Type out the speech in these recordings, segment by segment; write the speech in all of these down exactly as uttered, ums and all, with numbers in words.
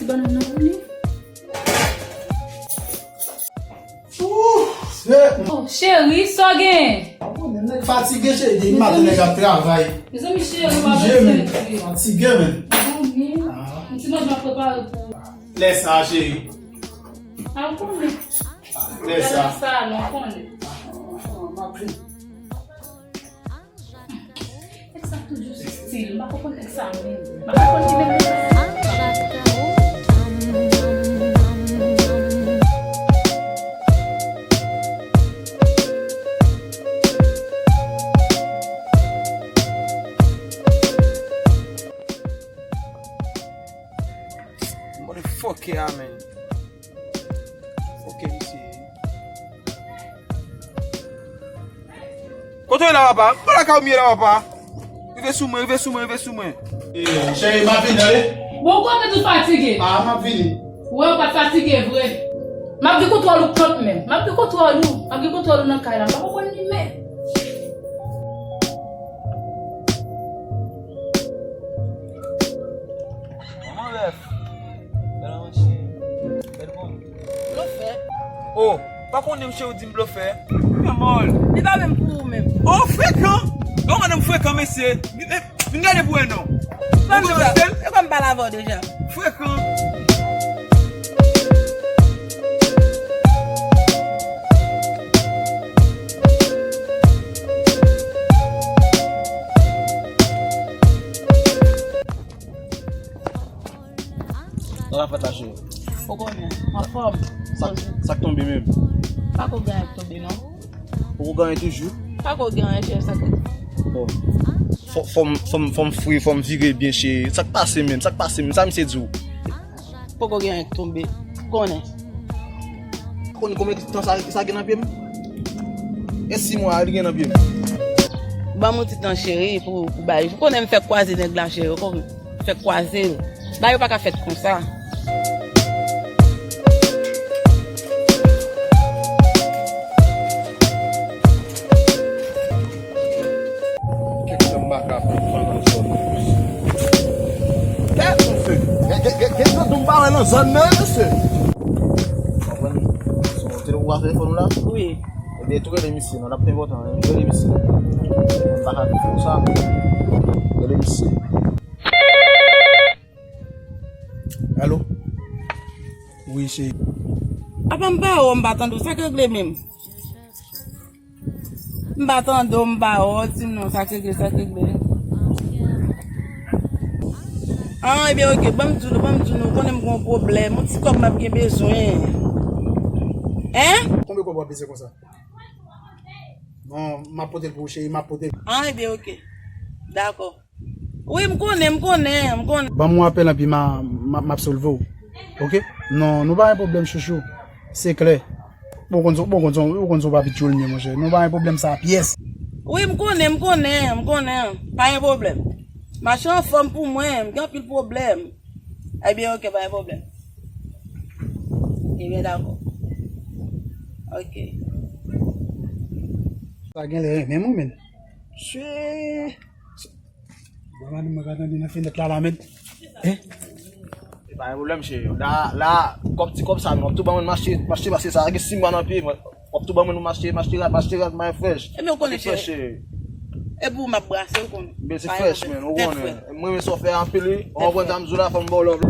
Bannann nan pou li. Ooh, shit. Oh, cheri, sa w genyen? Ou konnen nèg fatige, cheri, depi maten nèg ap travay. Mezanmi, cheri, ou pa bezwen di. Fatige, men. Mezanmi, yon ti manje m ap prepare pou ou. Lè sa, cheri. A, ou konnen. Lè sa. Lè sa, non, ou konnen. M ap vin. Nèg sa toujou sou stil. M pa konprann nèg sa menm. M pa konprann li menm. Motherfucker, man. Ok, misye. Kote w ye la, papa? Mwen lakay ou m ye la, papa. Rive sou mwen, rive sou mwen, rive sou mwen. Eh, cheri, m ap vini, tande? Bon, ou konnen ou fatige. Ah, m ap vini. Wè, ou pa t fatige vre. M ap gen kontwòl ou kanmenm. M ap gen kontwòl ou. M ap gen kontwòl ou nan kay la. M pa konprann li menm. Manman rèf. Bèl manche. Bèl bon. Blofè. Oh, pa konnen msye ou di m blofè. Mwen mòl. Li pa menm pou ou menm. Oh, frekan. Yon madanm frekan, mesye. Vin gade pou wè non. Ou konn sa. E kòm pale avè w deja. Frekan. Sa k ap fèt la, cheri? Ou konnen, anfòm. Sa, sa k tonbe menm? Pa ko gen anyen k tonbe, non. Ou ko gen anyen toujou? Pa ko gen anyen, cheri, sa k tonbe. Bon. Fò, fò m, fò m, fò m fre, fò m vire byen, cheri. Sa k pase menm? Sa k pase menm? Sa misye di w? Poko gen anyen k tonbe. Konnen. Konnen konbyen tan sa, sa gen nan pye m? E si mwa li gen nan pye m? Ban m yon ti tan, cheri, pou, pou bay. Ou konnen m fèk kwaze nèg la, cheri. Ou konnen m fèk kwaze l. Bagay yo pa ka fèt konsa. Kèk tan m pa ka pran nan zòn nan. Kèt, mesye. Gen, gen, gen, gen tan tou m pa wè nan zòn nan, mesye. Konprann? Se yon telefòn ou a telefòn ou la? Wi. Ebyen, tou rele misye, non, l ap enpòtan, hein. Rele misye. M pa ka viv konsa. Rele misye. Alo? Wi, cheri. Apa m pa wè w, m pa tande w, sa k regle menm? M pa tande w, m pa wè w, di m non, sa k regle, sa k regle. Ah, ebyen, oke, ban m di w, ban m di w, nou konnen m gen yon pwoblèm, yon ti kòb m ap gen bezwen. Hein? Konbyen kòb w ap bezwen konsa? Non, m ap pote l pou ou, cheri, m ap pote l. Ah, ebyen, oke. Dakò. Wi, m konnen, m konnen, m konnen. Ban m yon apèl, anpi m a, m a, m ap solve w. Oke? Non, nou pa gen pwoblèm, chouchou. Se klè. Bon, konn sa, bon, konn sa, bon, konn sa w pa pi tchoul mye, monchè. Nou pa gen pwoblèm sa pyès. Wi, m konnen, m konnen, m konnen. Pa gen pwoblèm. Mache anfòm pou mwen, m gen anpil pwoblèm. Ebyen, oke, pa gen pwoblèm. Ebyen, dakò. Oke. Sa genlè renmen mwen, men. Chwe. Bon, madanm mwen ka tande nan fenèt la, la, men. Hein? E pa gen pwoblèm, cheri. La, la, kòb, ti kòb sa, w ap tou ban mwen, m achte, m achte, paske sa gen sis mwa nan pye mwen. W ap tou ban mwen, m achte, m achte rad, m achte rad, m achte rad, m achte rad, m achte fresh. Ebyen, ou konnen, cheri. Fresh, cheri. E pou ou m ap brase, ou konnen. Men se fresh, men, ou konnen. Mwen, men sa w fè anpil, wi. Ou konprann sa m di w la, fò m ba w love.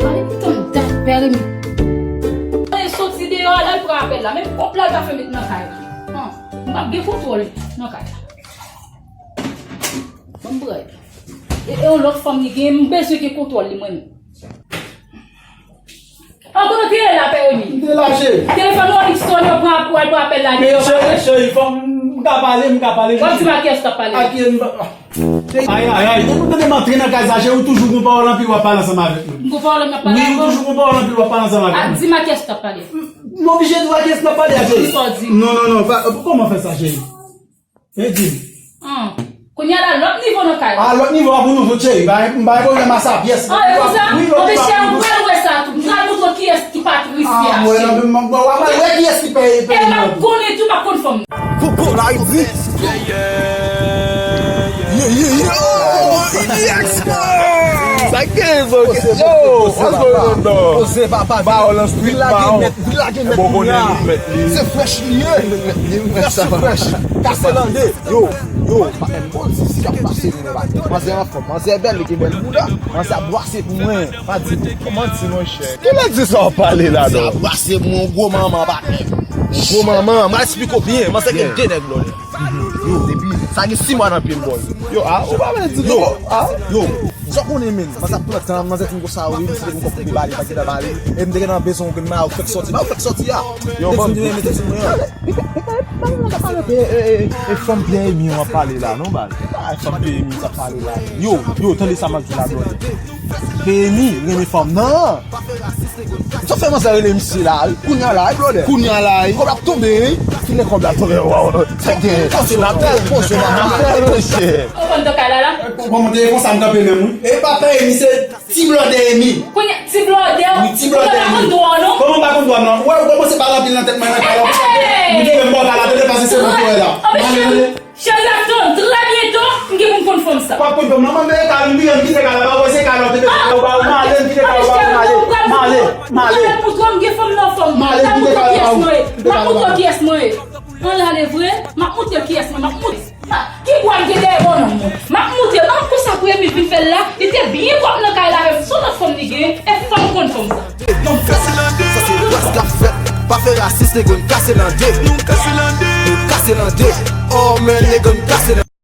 Pale tann dat, pè Remi. Mwen soti deyò, al pran apèl la. Men kòb la, l pa fè met nan kay la. Hon, m p ap gen kontwòl nan kay la. Ban m pran. E, e yon lòt fanm li gen, m bezwen gen kontwòl li, mwen menm. An, kote w te ye la, pè Remi? M te la, cheri. Telefòn Onyx Stone yo pran pou al pran apèl la deyò. Men cheri, cheri, fò m, m ka pale, m ka pale. W ap di m a kiyès w t ap pale? A kiyès m pa, ah. Ay, ay, ay, depi w tande m antre nan kay sa, cheri, ou toujou gon pawòl anpil w ap pale ansanm avèk mwen. M gon pawòl anpil w ap pale avè w? Wi, ou toujou gon pawòl anpil w ap pale ansanm avèk mwen. A, di m a kiyès w t ap pale. M oblije di w a kiyès m ap pale a, cheri. Di sa w di. Non, non, non, pa, kòman fè sa, cheri? E di m. An. Kounye a la, lòt nivo nan kay la. A, lòt nivo a pou nou tout, cheri. M pa gen pwoblèm a sa pyès. An, e konsa? Wi, lòt nivo a pou nou. Anben, cheri, m pral wè sa tou. M pral montre w kiyès ki Patricia, cheri. A, m wè nan men m, w a pral wè kiyès ki E m ap konnen tou, m ap konn fanm nan. Popo la di. Yo, yo, yo. Yes, man. Sa gen, bro? Yo, what's going on, dog? Poze papa. Ba, on street, ba, on. Vin lage mèt, vin lage mèt. Bon, konnen li mèt li. Se fresh li ye. Fresh, fresh. Kase lande. Yo, yo, pa fè m bon, se si k ap pase, men pa. Manzè anfòm, manzè bèl, li gen bèl bouda. Manzè ap bwase pou mwen. Pa di, kòman di, monchè? Kilè di sa w pale la, non? Manzè ap bwase pou mwen, gwo manman, pa fè. Gwo manman, m a esplike w byen, manzè gen de nèg, bro. Yo, depi, sa gen sis mwa nan pye m, bro. Yo, a, ou pa vle di, yo, a, yo. Sa w konnen, men, manzè ap pran tan, manzè fin konsa, wi, misye te gen kòb pou li ba li, pa gen tan ba li. E m te gen nan bezwen w, gen ma, ou fèk sòti, ba ou fèk sòti a. Yo, ban m di. Pale, pale, pale, pale, e, e, e, e fanm Pyè Emi w ap pale la, non, baz? Ay, fanm Pyè Emi w ap pale la. Yo, yo, tande sa m ap di la, blòdè. Pyè Emi renmen fanm nan. Sa fè manzè rele misye la, wi. Kounye a la, wi, blòdè. Kounye a la, wi. Kòb la ap tonbe, wi. Kilè kòb la ap tonbe, waw. Sa gen. Sa se n ap fè, poze n ap fè, mesye. Ou konn tokay la, la? Kòman te konsa m kanpe menm, wi. E pa Pyè Emi, se Ti blòdè Emi. Kounye a, ti blòdè. Wi, ti blòdè Emi. Ou pa konn dwa w, non? Kòman m pa konn dwa m, non? Ou wè, ou kòmanse pale anpil nan tèt mwen, nan kay la. Hey! Ou di menm bò kala, tande pase se mwen ki wè la. Male. Cheri, ap tann, trè byento, m gen pou m konn fanm sa. W ap konn fanm nan, mwen, men kay la, m vire, m kite kay la, pa wè se kay la, ou te mete, ou pa, ou male, m kite kay la, ou pa, ou male. Male, male. Male, moutre m gen fanm nan fanm. Male, m kite kay la, ou. M ap moutre w kiyès mwen ye. Ann ale vre, m ap moutre w kiyès mwen, m ap moutre. Ki bwa m gen dèyè bonnonm mwen? M ap moute, ban m konsa pou Emil vin fè l la. Li te byen pwòp nan kay la avè m. Se yon lòt fanm li genyen, e fò m konn fanm sa. Sa se ras k ap fèt. Pa fè rasis, nèg yo n kase lande. Nou kase lande. Nou kase lande. Oh man, nèg yo n kase lande.